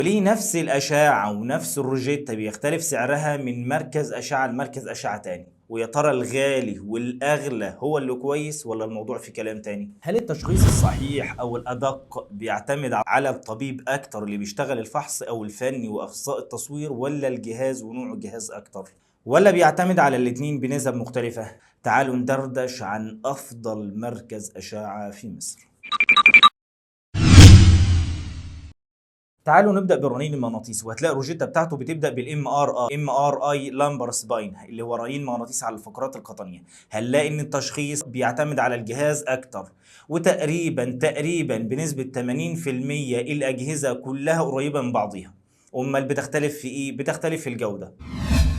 وليه نفس الأشعة ونفس الروجيتا بيختلف سعرها من مركز أشعة لمركز أشعة تاني؟ ويا ترى الغالي والأغلى هو اللي كويس ولا الموضوع في كلام تاني؟ هل التشخيص الصحيح أو الأدق بيعتمد على الطبيب أكتر اللي بيشتغل الفحص أو الفني وأخصائي التصوير، ولا الجهاز ونوع الجهاز أكتر؟ ولا بيعتمد على الاتنين بنسب مختلفة؟ تعالوا ندردش عن أفضل مركز أشعة في مصر. تعالوا نبدا بالرنين المغناطيسي، وهتلاقي الروجيتا بتاعته بتبدا بال MRI، MRI lumbar spine، اللي هو رنين مغناطيسي على الفقرات القطنيه. هنلاقي ان التشخيص بيعتمد على الجهاز اكتر، وتقريبا بنسبة 80% الاجهزة كلها قريبه من بعضيها. امال بتختلف في ايه؟ بتختلف في الجودة.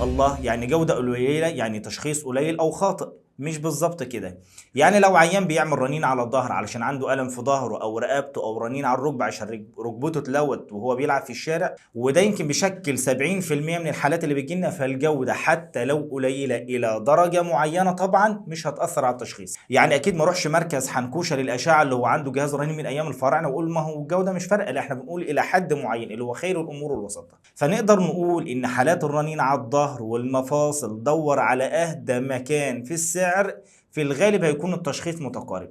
الله، يعني جودة قليلة يعني تشخيص قليل أو خاطئ؟ مش بالظبط كده. يعني لو عيان بيعمل رنين على الظهر علشان عنده ألم في ظهره أو رقبته، أو رنين على الركبة عشان ركبته اتلوت وهو بيلعب في الشارع، وده يمكن بيشكل 70% من الحالات اللي بتجيلنا، فالجودة حتى لو قليلة إلى درجة معينة طبعا مش هتأثر على التشخيص. يعني أكيد ما اروحش مركز حنكوشة للأشعة اللي هو عنده جهاز رنين من أيام الفراعنة وأقول ما هو الجودة مش فارقة، لا، احنا بنقول إلى حد معين اللي هو خير الأمور الوسط. فنقدر نقول إن حالات الرنين على الظهر والمفاصل دور على أهدى مكان في السعر، في الغالب هيكون التشخيص متقارب.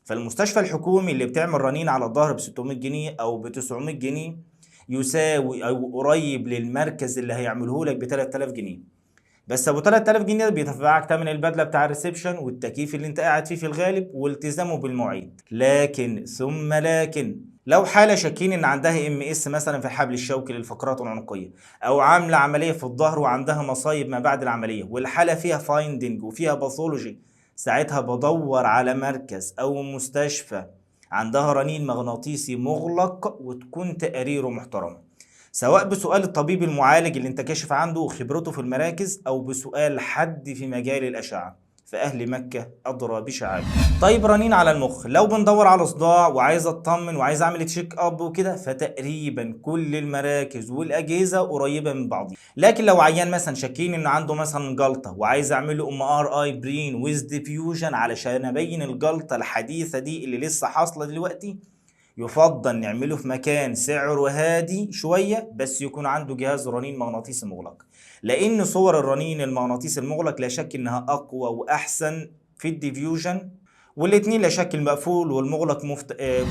فالمستشفى الحكومي اللي بتعمل رنين على الظهر ب 600 جنيه او ب 900 جنيه يساوي او قريب للمركز اللي هيعمله لك ب 3000 جنيه. بس ابو 3000 جنيه ده بيدفعك ثمن البدلة بتاع ال reception والتكييف اللي انت قاعد فيه في الغالب والتزامه بالمواعيد. لكن ثم لكن لو حاله شاكين ان عندها MS مثلا في الحبل الشوكي للفقرات العنقيه، او عامله عملية في الظهر وعندها مصايب ما بعد العملية، والحالة فيها finding وفيها pathology، ساعتها بدور على مركز او مستشفى عندها رنين مغناطيسي مغلق وتكون تقاريره محترمه، سواء بسؤال الطبيب المعالج اللي انت كاشف عنده وخبرته في المراكز، او بسؤال حد في مجال الاشعة، فأهل مكة أدرى بشعابه. طيب رنين على المخ، لو بندور على صداع وعايز اطمن وعايز اعمل check up وكده، فتقريبا كل المراكز والاجهزة قريبه من بعض. لكن لو عيان مثلا شاكين ان عنده مثلا جلطة وعايز اعمل له MRI brain with diffusion علشان ابين الجلطة الحديثة دي اللي لسه حاصله دلوقتي، يفضل نعمله في مكان سعره هادي شوية بس يكون عنده جهاز رنين مغناطيسي مغلق، لأن صور الرنين المغناطيسي المغلق لا شك إنها أقوى وأحسن في ال diffusion، والاتنين لا شك المقفول والمغلق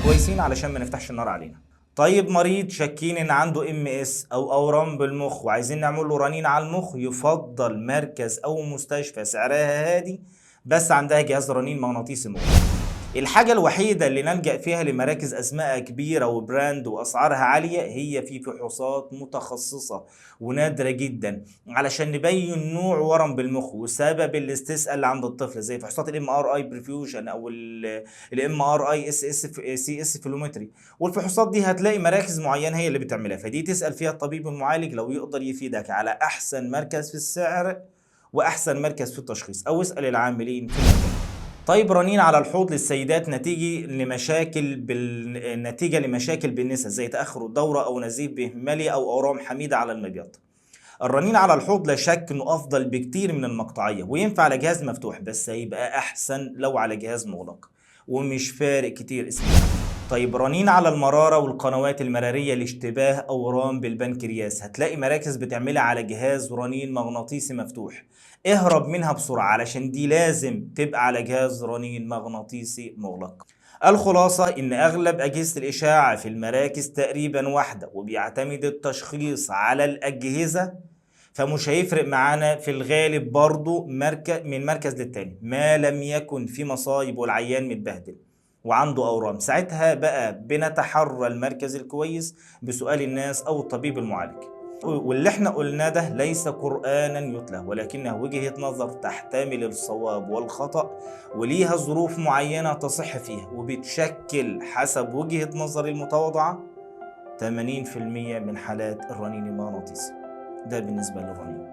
كويسين علشان ما نفتحش النار علينا. طيب مريض شاكين ان عنده MS او اورام بالمخ وعايزين نعمل له رنين على المخ، يفضل مركز او مستشفى سعرها هادي بس عندها جهاز رنين مغناطيسي مغلق. الحاجة الوحيدة اللي نلجأ فيها لمراكز أسماء كبيرة و brand وأسعارها عالية هي في فحوصات متخصصة ونادرة جدا علشان نبين نوع ورم بالمخ وسبب الاستسقاء اللي عند الطفل، زي فحوصات ال MRI perfusion او ال MRI SS CS flowmetry. والفحوصات دي هتلاقي مراكز معينة هي اللي بتعملها، فدي تسأل فيها الطبيب المعالج لو يقدر يفيدك على أحسن مركز في السعر وأحسن مركز في التشخيص، أو اسأل العاملين في المكان. طيب رنين على الحوض للسيدات نتيجة لمشاكل بالنساء زي تأخر الدورة أو نزيف مهبلي أو أورام حميدة على المبيض. الرنين على الحوض لا شك انه افضل بكتير من المقطعية وينفع على جهاز مفتوح، بس هيبقى احسن لو على جهاز مغلق ومش فارق كتير اسمه. طيب رنين على المرارة والقنوات المرارية لاشتباه أورام بالبنكرياس، هتلاقي مراكز بتعملها على جهاز رنين مغناطيسي مفتوح، اهرب منها بسرعة علشان دي لازم تبقى على جهاز رنين مغناطيسي مغلق. الخلاصة إن أغلب أجهزة الإشعة في المراكز تقريبا واحدة وبيعتمد التشخيص على الأجهزة، فمش هيفرق معانا في الغالب برضو مركز من مركز للتاني ما لم يكن في مصايب والعيان متبهدل وعنده أورام، ساعتها بقى بنتحرى المركز الكويس بسؤال الناس أو الطبيب المعالج. واللي احنا قلناه ده ليس قرآنا يتلى، ولكنه وجهة نظر تحتمل الصواب والخطأ وليها ظروف معينة تصح فيها، وبتشكل حسب وجهة نظري المتواضعة 80% من حالات الرنين المغناطيسي. ده بالنسبة للرنين.